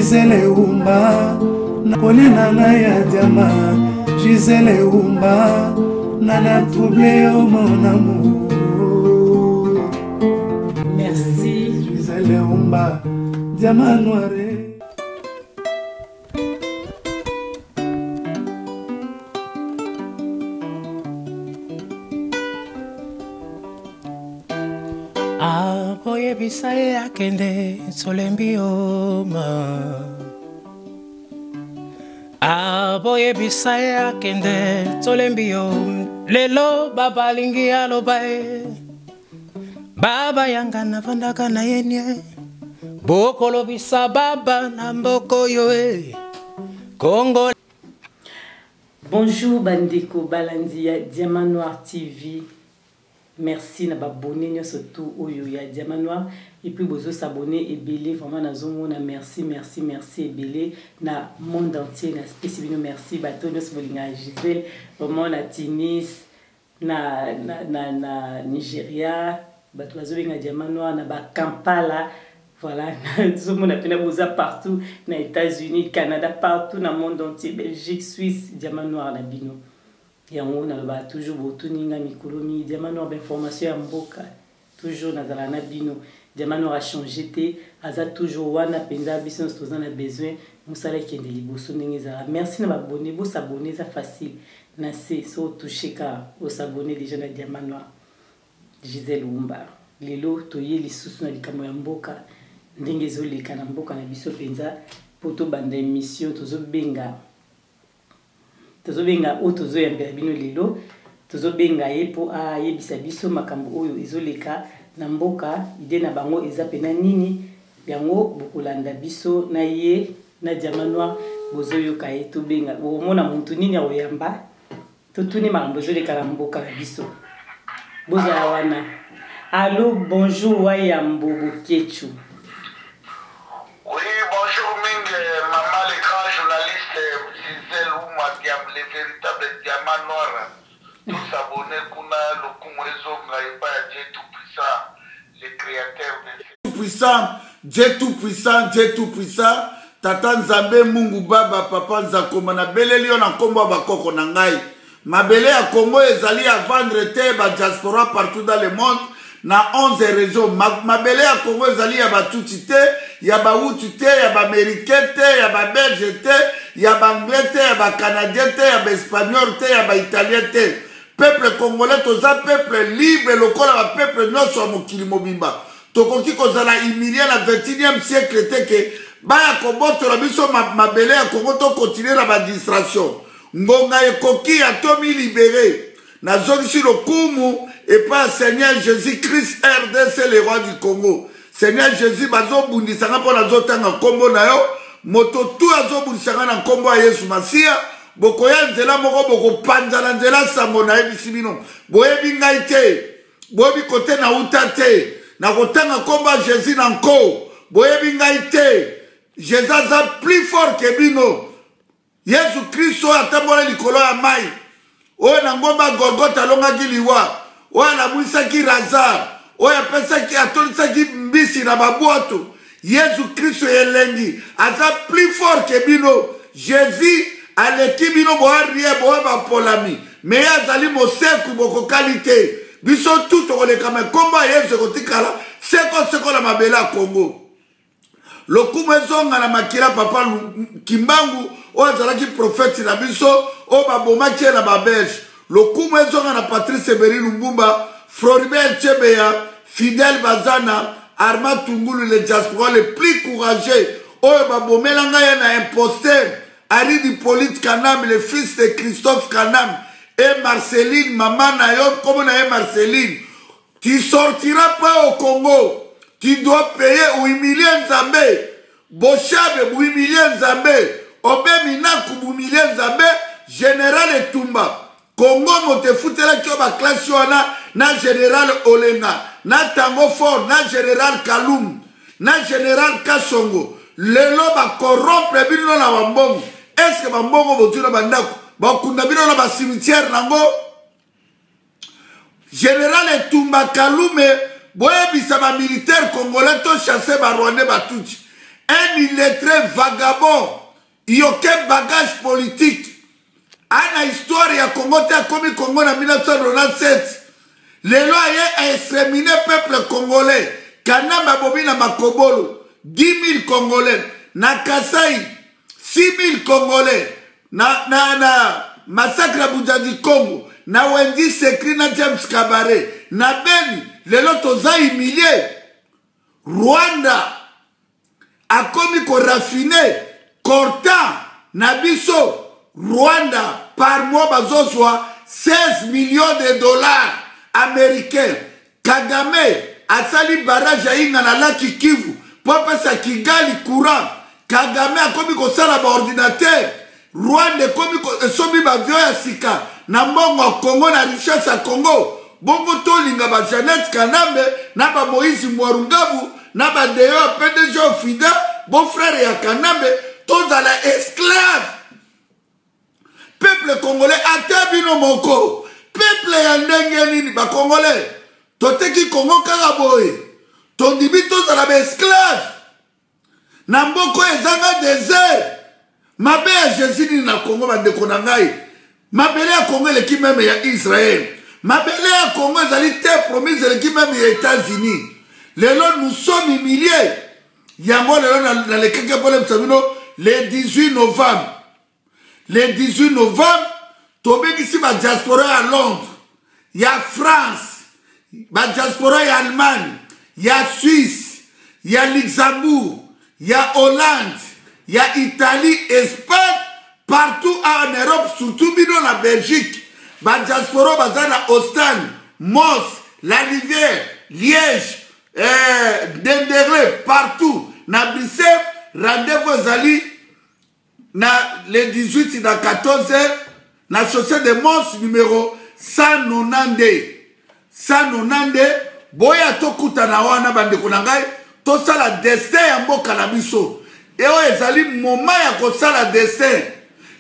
Gisele Umba Koli na ngai ya diama Gisele Umba Nana trouble yo mon amour. Merci. Gisele Umba Diama noire. Akoyebisa ye akende tolembi yo ma. Aboyebisa ye akende tolembi yo. Lelo baba alingi aloba ye. Baba yanga navandaka na ye nie. Bokolobisa baba na mboko yo e. Congo. Bonjour bandeko balandi ya Diamant Noir TV. Merci na ba abonnes nionso tout oyo ya Diamant Noir et puis bozo s'abonner ebele vraiment nazomona merci merci merci ebele na monde entier na pesi bino merci bato nionso bolingaka Gisèle vraiment na Tunis na na na, na Nigeria bato bazobenga Diamant Noir na ba Kampala voilà nazomona pena boza partout na États-Unis Canada partout na monde entier Belgique Suisse Diamant Noir na bino. Yango nalobaka toujours botuni nga mikolo mingi diamant noir ba information ya mboka toujours nazalaka na bino diamant noir a changer te aza toujours wana penza biso nionso toza na besoin musala ekende liboso ndenge ezalaka merci na ba abonne bo s'abonner eza facile na se soki o touche kaka o s'abonner dejà na diamant noir Gisèle Wumba lelo toye lisusu na likambo ya mboka ndenge ezoleka na mboka na biso penza po tobanda emission tozobenga Tozo benga oyo tozo yambela bino lelo, tozo benga ye po ayebisa biso makambo oyo ezo leka na mboka, idee na bango eza pena nini, yango bokolanda biso na ye na Diamant Noir bozo yoka ye, tobenga bokomona mutu nini akoyamba, totuni makambo ezo leka na mboka na biso. Bozala wana. Allo bonjour Wayambo Boketshu. Oui bonjour mingi maman le grand journaliste Gisèle Wuma diam le veritable diamant noir to s'abonner kuna lokumu ezonga epai ya Dieu tout puissant le createur de Tout puissant Dieu tout puissant Dieu tout puissant Tata Nzambe Mungu Baba Papa Nzakoma nabeleli yo na nkombo ya bakoko na ngai Mabele ya Congo ezali ya vendre te ba diaspora partout dans le monde na 11 regions. Mabele ya Congo ezali ya ba Tutsi te, ya ba Hutu te, ya ba Americain te, ya ba Belge te, ya ba Anglais te, ya ba Canadien te, ya ba Espagnol te, ya ba Italien te. Peuple congolais toza peuple libre lokola ba peuple nyonso ya mokili mobimba. Tokoki kozala humilie na 21e siècle te ke baya kobotola biso mabele ya Congo to continuer na ba distraction. Ngonga ekoki ya to mi liberer. Nazongisi lokumu epai ya Seigneur Jesus Christ rdc le roi du Congo. Seigneur Jesus bazobundisa nga mpo nazotanga nkombo na yo. Moto tu azobundisa nga na nkombo ya Yesu Masiya. Bokoya nzela moko bokopanzana nzela sango nayebisi bino. Boyebi ngai te. Boyebi kote nauta te. Nakotanga nkombo ya Jesus na nko. Boyebi ngai te. Jesus aza plus fort que bino. Yesu Kristo oyo atambola likolo ya mai, oyo na ngomba Golgotha alongaki liwa, oyo alamwisaki Lazare, oyo apesaki atondisaki mbisi na babwato, Yesu Kristo ya elengi aza plus fort que bino. Jesus aleki bino, boa rien, boa bapolami, me ye azali moseku, bokokani te. Biso tu tokoleka, me nkombo ya Yesu ekotikala seko seko na mabele ya Kongo. Lokumu ezonga na makila papa Kimbangu oyo azalaki prophète na biso oyo babomaki ye na ba belge. Lokumu ezonga na Patrice Emery Lumbumba, Floribert Chebeya, Fidèle Bazana, Armand Tungulu le diaspora le plus courageux oyo babomela ngai ye na imposteur Aride Hippolyte Kanambe le fils de Christophe Kanambe et Marceline mama na yo nkombo na ye Marceline. Tu sortiras pas au Congo. Tu dois payer ou humilier Nzambe. Boshabe bu humilier Nzambe. Obe Minaku bu humilier Nzambe. Général Etumba. Congo moto efutelaki yo ba classe wana na Général Olenga, na Tango Fort, na Général Kalum, na Général Kasongo. Lelo ba corrompre bino na ba mbongo. Est-ce que ba mbongo bozwi na ba ndako bakunda bino na ba cimetière nango? General Etumba Kalume, boyebisa ba militaires congolais to chasser ba rwandais ba tutsi. Un illettré vagabond, yoke bagage politique. Ana histoire ya Congo te, akomi Congo na 1997. Lelo aye a exterminer peuple congolais. Kanambe abomi na Makobolo 10 000 congolais, na Kasai 6 000 congolais, na, na, na massacre ya Bujadi Congo, na Wendy Sekri na James Kabare, na Beni. Lelo toza humilie. Rwanda akomi ko raffiner cortan na biso. Rwanda par mois bazozwa 16 millions de dollars américains. Kagame asali barrage ya Inga na laki Kivu po apesa Kigali courant. Kagame akomi kosala ba ordinateur. Rwanda ekomi esombi ba avion ya sika na mbongo ya Congo, na richesse ya Congo. Bongo tolinga ba Jeannette Kanambe na ba Moïse Mwarungabu na ba Deo ya PDG Fida, beau frère ya Kanambe, tozala esclave. Peuple congolais ata bino moko, peuple ya ndenge nini ba congolais? Toteki Congo kaka boye, tondimi tozala ba esclave na mboka oyo ezanga desert. Mabe ya Jésus nini na Congo, bandeko na ngai? Mabele ya Congo eleki meme ya Israël. Mabele ya Congo ezali terre promise, eleki meme ya États-Unis. Lelo nous sommes humiliés. Yango lelo nalekaki mpo nayebisa bino le 18 novembre. Le 18 novembre tobengisi ba diaspora ya Londres, ya France, ba diaspora ya Allemagne, ya Suisse, ya Luxembourg, ya Hollande, ya Italie, Espagne, partout en Europe, surtout bino na Belgique. Ba diaspora baza na Ostende, Mons, La Rivière, Liège, Denderleeuw, partout na Bruxelles. Rendez-vous ezali na le 18 na 14h na chaussée de Mons numéro 192. 192, boya tokutana wana bandeko na ngai, tosala destin ya mboka na biso. E oyo ezali moment ya kosala destin.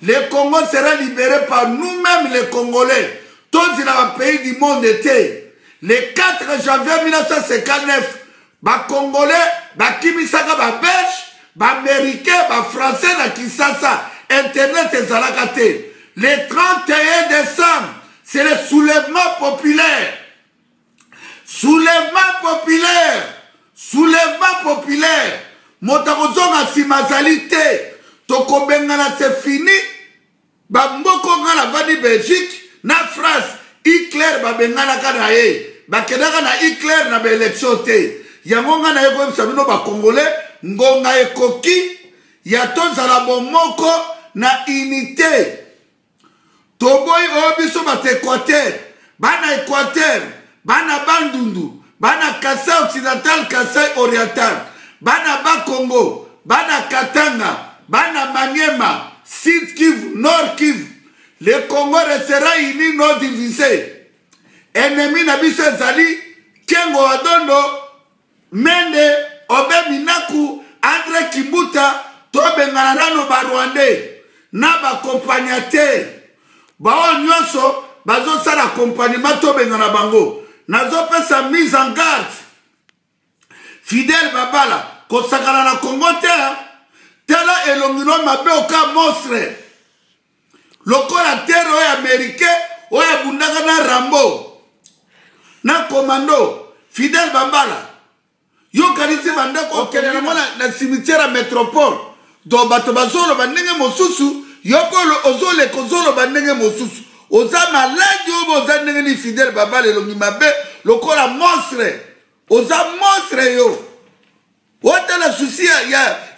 Le Congo sera libéré par nous-mêmes les Congolais. Tozila ba pays du monde te. Le 4 janvier 1959, ba Congolais bakimisaka ba Belge, ba Américains, ba Français na Kinshasa. Internet ezalaka te. Le 31 décembre, c'est le soulèvement populaire. Soulèvement populaire. Soulèvement populaire. Moto akozonga nsima azali te. Tokobengana, c'est fini. Ba mboko nga navandi Belgique na France, Hitler babenganaka na ye, bakendaka na Hitler na ba élection te. Yango nga naye koyebisa bino ba Congolais, ngonga ekoki ya tozala bomoko na unité. Toboyi oyo biso bato Équateur, bana Équateur, bana Bandundu, bana Kasai occidental, Kasai oriental, bana Bakongo, bana Katanga, bana Maniema, Sud Kivu, Nord Kivu. Le Congo restera uni, non divisé. Ennemi na biso ezali Kengo Wadondo, Mende, Obe Minaku, Andre Kimbuta. Tobengana nano ba Rwandais na ba accompagnateur bao nyonso bazosala accompagnement, tobengana bango. Nazopesa mise en garde Fidèle Babala, kosakana na Congo te. Tala elongi no mabe oka monstre lokola terre oyo américain oyo abundaka na Rambo na commando. Fidèle Bambala, yokanisi bandako okende nango na cimetière ya métropole. Donc bato bazoloba ndenge mosusu, yo mpe ozoleka ozoloba ndenge mosusu. Oza maladi oyo oza ndenge ni Fidèle Babala, elongi mabe lokola monstre. Oza monstre yo. Otala susi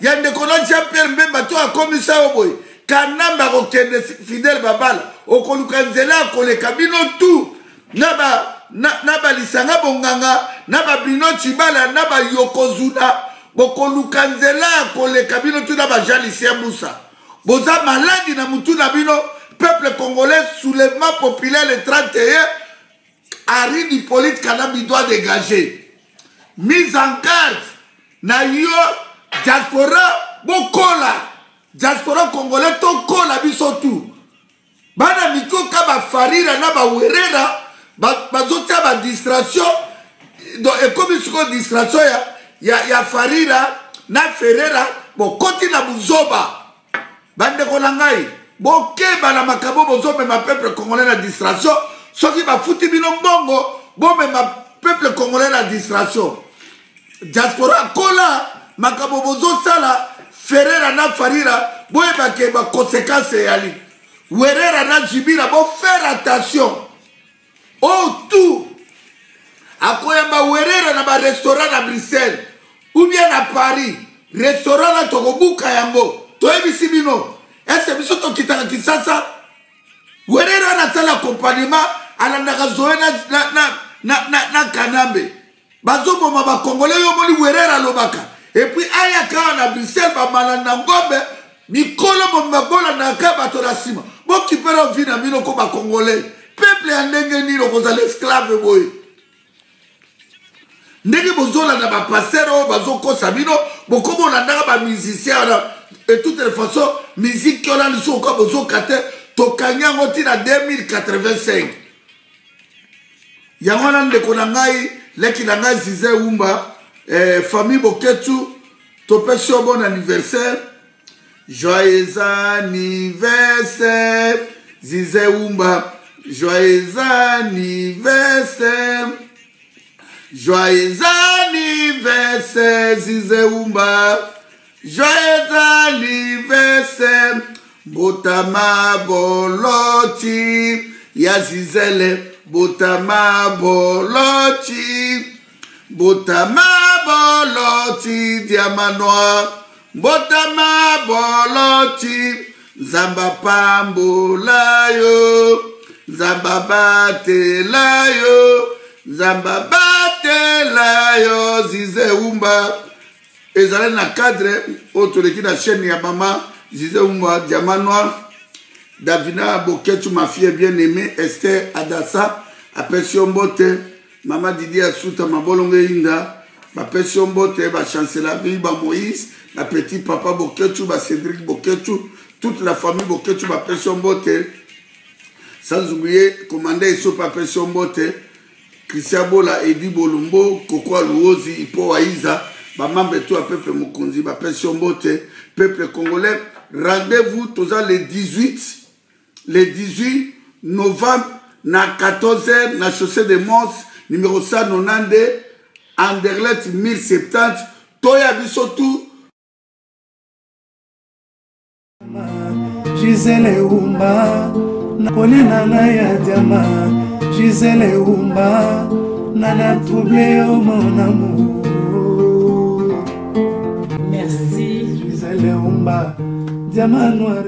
ya ndeko na Jean Pierre Mbemba to akomisa yo boye. Kanambe akokende, Fidèle Babala okoluka nzela ya koleka bino tu na balisanga bonganga na babino Tshibala na bayokozuna, bokoluka nzela ya koleka bino tu na ba Jean Lucien Busa. Boza maladi na mutu na bino. Peuple congolais, soulèvement populaire le 31. Henri Hippolyte Kanambe doit dégager. Mise en garde na yo diaspora, bokola diaspora congolais, tokola biso tu. Bana mikoka bafarira na bawerera bazotia ba distraction. Donc ekomi sikoyo distraction ya farira na ferera. Bokoti na buzoba. Bandeko na ngai, bokeba na makambo bozomema peuple congolais na distraction. Soki bafuti bino mbongo, bomema peuple congolais na distraction. Diaspora kola makambo bozosala Ferrera na Farira, boyeba ke ba conséquences eyali. Werera na Jibira, bo faire attention. Oh tout akoyamba Werera na ba restaurant na Bruxelles ou bien na Paris, restaurant na tokobuka yango. Toyebisi bino, ese biso tokitaka Kinshasa? Werera na sala accompagnement, alandaka Zoe na Kanambe. Bazoboma ba Congolais, yo omoni Werera alobaka. Et puis aya kaka na Bruxelles, ba malanda ngombe, mikolo mobimba bolandaka kaka bato na nsima. Bokipela vie na bino ko ba Congolais. Peuple ya ndenge nini okozala esclave boye? Ndenge bozolanda ba pasteur oyo bazokosa bino, bokoma olandaka ba musicien wana. Et toutes les façons, musique wana lisusu okoka bozoka te, tokangi yango ti na 2085. Yango wana ndeko na ngai, leki na ngai Zize Wumba, famille Boketsu, topesi yo bon anniversaire. Joyeux anniversaire Zize Wumba, joyeux anniversaire, joyeux anniversaire Zize Wumba, joyeux anniversaire. Botama boloti ya Zizele, botama boloti, botama boloti diamant noir, botama boloti, Nzamba pambola yo, Nzamba batela yo, Nzamba batela yo Zize Wumba. Ezali na cadre oyo toleki na chaîne ya mama Zize Wumba Diamant Noir. Davina Boketsu, ma fille bien-aimée, Esther Adassa, apesi yo mbote. Mama Didi Asuta, Mabolongo Inda, bapesi yo mbote, ba Chancelavi, ba Moïse, ba petit papa Boketsu, ba Cédric Boketsu, toute la famille Boketsu, bapesi yo mbote. Sans oublier, commandant Esopa apesi yo mbote. Christian Bola, Edi Bolumbo, Koko Aluozi, Ipo Waiza, ba membre tout ya peuple mokonzi, ba pesi yo mbote. Peuple congolais, rendez-vous toza le 18, le 18 novembre na 14h na chaussée de Mons, numéro 192, Anderlecht 1070. Toya biso tout. Gisèle Wumba, kolina na ya diama. Gisèle Wumba, nana trouble yo mon amour. Merci. Gisèle Wumba, diamant noir.